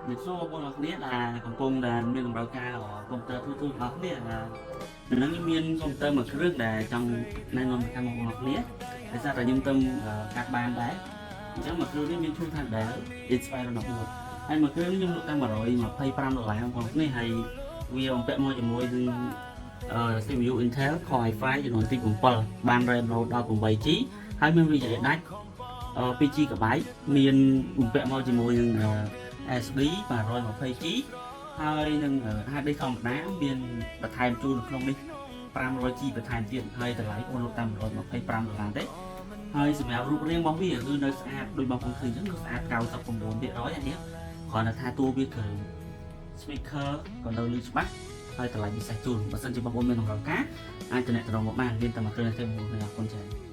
មានសួរបងប្អូនអរគ្នាដែលកំពុងដែលមានតម្រូវការកុំព្យូទ័រទូទៅរបស់គ្នាដែលនឹងមានកុំព្យូទ័រមួយគ្រឿងដែលចង់ណែនាំទៅកាន់បងប្អូនអរគ្នាដោយសារតែខ្ញុំទៅកាត់បានដែរអញ្ចឹងមួយគ្រឿងនេះមានឈ្មោះថា Dell Inspiron 14ហើយមួយគ្រឿងនេះខ្ញុំលក់តាម125ដុល្លារបងប្អូនគ្នាហើយវាបំពាក់មកជាមួយនឹង CPU Intel Core i5 ចំនួនទី7បាន RAM រហូតដល់ 8GB ហើយមាន VGA ដាច់ 2 GB មានបំពាក់មកជាមួយនឹង SD 120 GB ហើយនឹង HD ធម្មតាមានបន្ថែមជូននៅក្នុងនេះ 500 G បន្ថែមទៀតហើយតម្លៃបងលក់តាម125ដុល្លារទេហើយសម្រាប់រូបរាងរបស់វាគឺនៅស្អាតដូចបងប្អូនឃើញអញ្ចឹងគឺស្អាត99%អានេះគ្រាន់តែថាតួវាគ្រឿង speaker ក៏នៅលឺច្បាស់ហើយតម្លៃពិសេសជូនបើសិនជាបងប្អូនមានតម្រូវការអាចទំនាក់ទំនងមកបានមានតែមួយគ្រឿងទេបងប្អូនអរគុណច្រើន។